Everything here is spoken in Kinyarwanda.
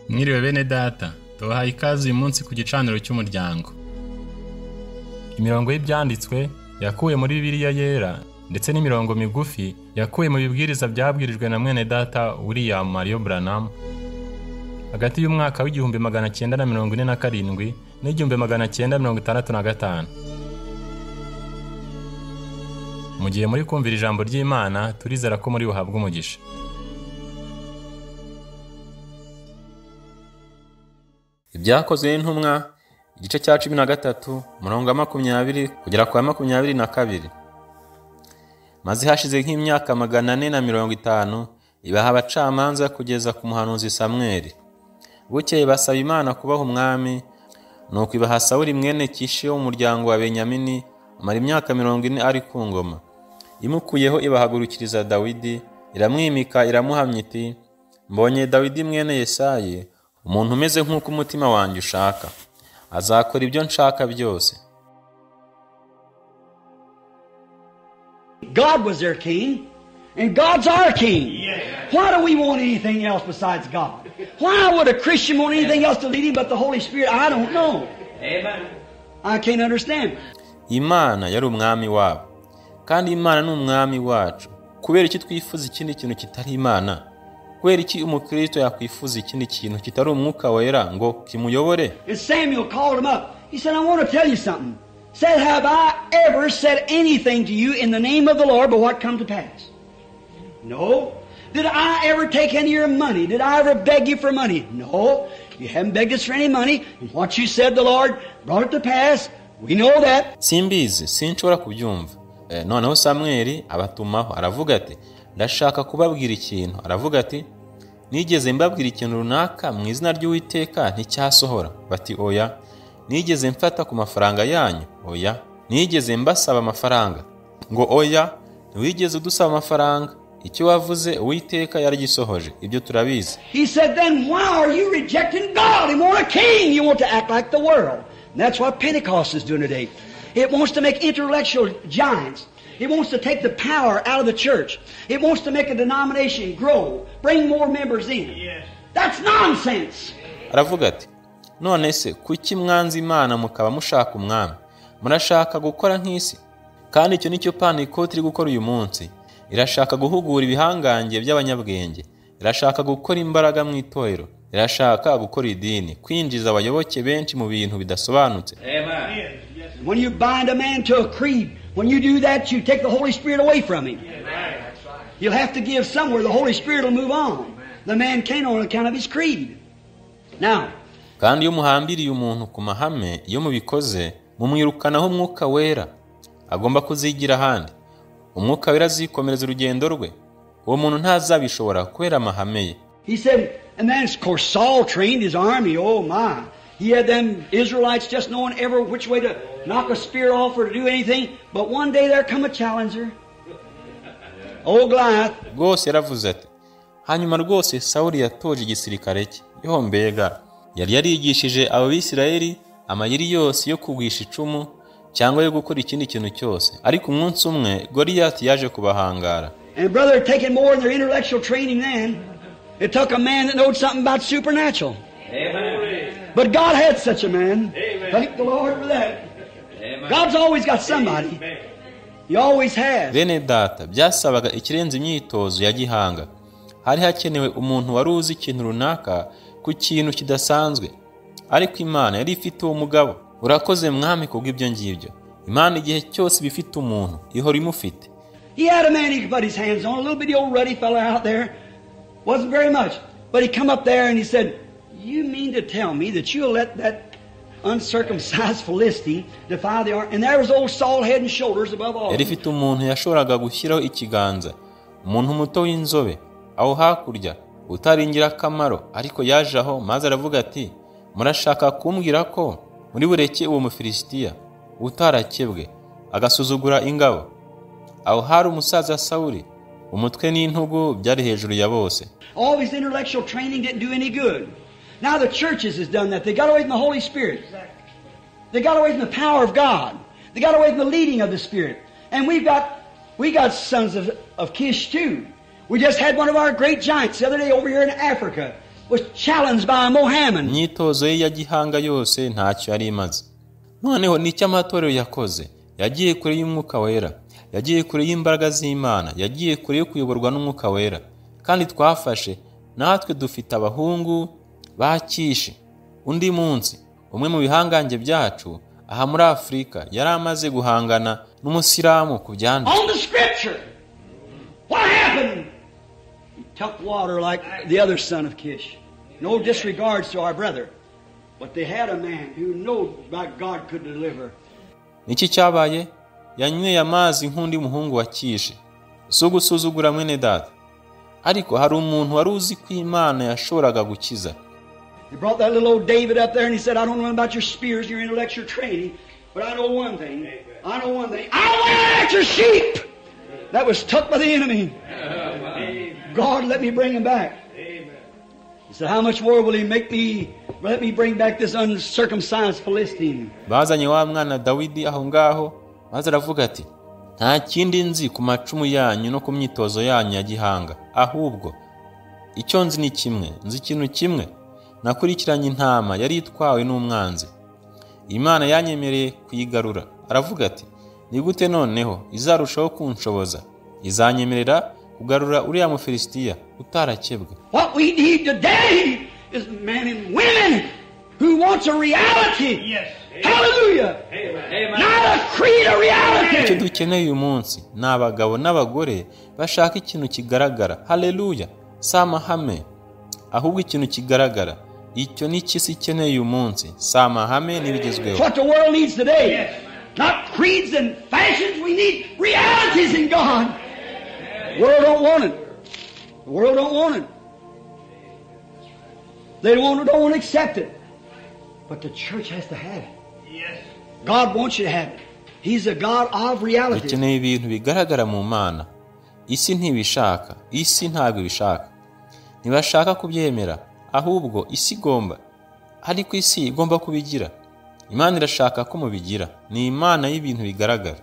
Mwiriwe bene data, tubahaye ikaze uyu munsi ku gicaniro cy'umuryango. Imirongo y'ibyanditswe yakuwe muri Bibiliya yera ndetse n'imirongo migufi yakuwe mu bibwiriza byabwirijwe na mwene data William Mario Branham hagati y'umwaka w'1947 n'1965. Mu gihe muri kumvira ijambo ry'Imana, turizera ko muri buhabwe umugisha. Ibyakozwe n'intumwa igice cya 13 umurongo wa 20 kugera ku wa 22. Maze hashize nk'imyaka 450 ibaha abacamanza kugeza ku muhanuzi Samweli. Bukeye basaba Imana kubaha umwami, nuko ibaha Sawuli mwene Kishi wo mu muryango wa Benyamini, amara imyaka 40 ari ku ngoma. Imukuyeho ibahagurukiriza Dawidi, iramwimika iramuhamya iti: Mbonye Dawidi mwene Yesayi, umuntu umeze nk'uko umutima wanjye ushaka, azakora ibyo nshaka byose. God was their king, and God's our king. Why do we want anything else besides God? Why would a Christian want anything else to lead him but the Holy Spirit? I don't know. Amen. I can't understand. Imana yari umwami wabo, kandi Imana ni umwami wacu. Kubera iki twifuza ikindi kintu kitari Imana? Kubera iki umukristo yakwifuza ikindi kintu kitari umwuka wera ngo kimuyobore? And Samuel called him up. He said, I want to tell you something. Said, have I ever said anything to you in the name of the Lord but what come to pass? No. Did I ever take any of your money? Did I ever beg you for money? No. You haven't begged us for any money. And what you said, the Lord brought it to pass. We know that. Simbizi, sinshobora kubyumva. Noneho Samweli abatumaho aravuga ati, ndashaka kubabwira ikintu. Aravuga ati, nigeze mbabwira ikintu runaka mu izina ry'Uwiteka nticyasohora? Bati oya. Nigeze mfata ku mafaranga yanyu? Oya. Nigeze mbasaba amafaranga? Ngo oya. Ntiwigeze udusaba amafaranga. Icyo wavuze Uwiteka yaragisohoje. Ibyo turabizi. He said, then why are you rejecting God and want a king? You want to act like the world. And that's what Pentecost is doing today. It wants to make intellectual giants. It wants to take the power out of the church. It wants to make a denomination grow, bring more members in. Yes. That's nonsense. Aravuga ati, none se kuki mwanze Imana mukaba mushaka umwami? Murashaka gukora nk'isi? Kandi icyo nicyo Pentecost iri gukora uyu munsi. Irashaka guhugura ibihangange by'abanyabwenge. Irashaka gukora imbaraga mu itorero. Irashaka gukora idini, kwinjiza abayoboke benshi mu bintu bidasobanutse. Amen. When you bind a man to a creed, when you do that, you take the Holy Spirit away from him. You'll have to give somewhere. The Holy Spirit will move on. The man can't on account of his creed. Now, kandi iyo muhambiriye umuntu ku mahame, iyo mubikoze mumwirukanaho umwuka wera, agomba kuzigira ahandi. Umwuka wera azikomereza urugendo rwe. Uwo muntu ntazabishobora kubera amahame ye. He said, and then of course Saul trained his army. Oh my. He had them Israelites just knowing every which way to knock a spear off or to do anything. But one day there come a challenger. Old Goliath. Rwose yaravuze ati, hanyuma rwose Sawuli yatoje igisirikare cye. Yo mbega, yari yarigishije abo Bisirayeli amayeri yose yo kugwisha icumu cyangwa yo gukora ikindi kintu cyose. Ariko umunsi umwe Goliath yaje kubahangara. And brother, taking more than their intellectual training then, it took a man that knowed something about supernatural. Amen. But God had such a man. Amen. Thank the Lord for that. Amen. God's always got somebody. Amen. He always has. Bene data, byasabaga ikirenze imyitozo ya gihanga. Hari hakenewe umuntu wari uzi ikintu runaka ku kintu kidasanzwe. Ariko Imana yari ifite uwo mugabo. Urakoze mwami kubw'ibyo ngibyo. Imana igihe cyose bifite umuntu, ihora imufite. He had a man he could put his hands on, a little bitty old ruddy fella out there. Wasn't very much. But he come up there and he said, you mean to tell me that you'll let that uncircumcised Philistine defy the army? And there was old Saul head and shoulders above all. Yari ifite umuntu yashoboraga gushyiraho ikiganza, umuntu muto w'inzobe, aho hakurya, utari ingirakamaro, ariko yaje aho maze aravuga ati, murashaka kumbwira ko muri bureke uwo Mufilisitiya utarakebwe agasuzugura ingabo? Aho hari umusaza Sawuli, umutwe n'intugu byari hejuru ya bose. All his intellectual training didn't do any good. Now the churches has done that. They got away from the Holy Spirit. They got away from the power of God. They got away from the leading of the Spirit. And we got sons of Kish too. We just had one of our great giants the other day over here in Africa. was challenged by a Mohammedan. Imyitozo ye ya gihanga yose ntacyo yari imaze. Noneho ni icyo amatorero yakoze. Yagiye kure y'Umwuka Wera, yagiye kure y'imbaraga z'Imana, yagiye kure yo kuyoborwa n'Umwuka Wera. Kandi twafashe natwe dufite abahungu ba Kishi. Undi munsi umwe mu bihangange byacu aha muri Afurika yari amaze guhangana n'umusilamu ku byanditswe. On the scripture. What happened? He took water like the other son of Kish. No disregards to our brother. But they had a man who knew that God could deliver. Niki cyabaye? Yanyweye amazi nk'undi muhungu wa Kishi. Si ugusuzugura mwene data, ariko hari umuntu wari uzi ko Imana yashoboraga gukiza. He brought that little old David up there and he said, I don't know about your spears, your intellectual training, but I know one thing. I know one thing. I went after sheep that was took by the enemy. God, let me bring him back. He said, how much more will he make me, let me bring back this uncircumcised Philistine? Bazanye wa mwana Dawidi aho ngaho, maze aravuga ati, nta kindi nzi ku macumu yanyu no ku myitozo yanyu ya gihanga, ahubwo icyo nzi ni kimwe, nzi ikintu kimwe. Nakurikiranye intama yari itwawe n'umwanzi, Imana yanyemereye kuyigarura. Aravuga ati, ni gute noneho izarushaho kunshoboza, izanyemerera kugarura uriya Mufilisitiya utarakebwe. What we need today is men and women who wants a reality. Yes. Hallelujah. Amen. Not a creed, a reality. Icyo dukeneye uyu munsi ni abagabo n'abagore bashaka ikintu kigaragara. Haleluya. Si amahame, ahubwo ikintu kigaragara. Icyo ni cyo isi ikeneye uyu munsi, si amahame n'ibigezweho. What the world needs today. Not creeds and fashions. We need realities in God. The world don't want it. The world don't want it. They don't want to accept it. But the church has to have it. Yes. God wants you to have it. He's a God of reality. Dukeneye ibintu bigaragara mu Mana. Isi ntibishaka, isi ntabwo ibishaka. Ntibashaka kubyemera, ahubwo isi igomba. Ariko isi igomba kubigira. Imana irashaka ko mubigira. Ni Imana y'ibintu bigaragara.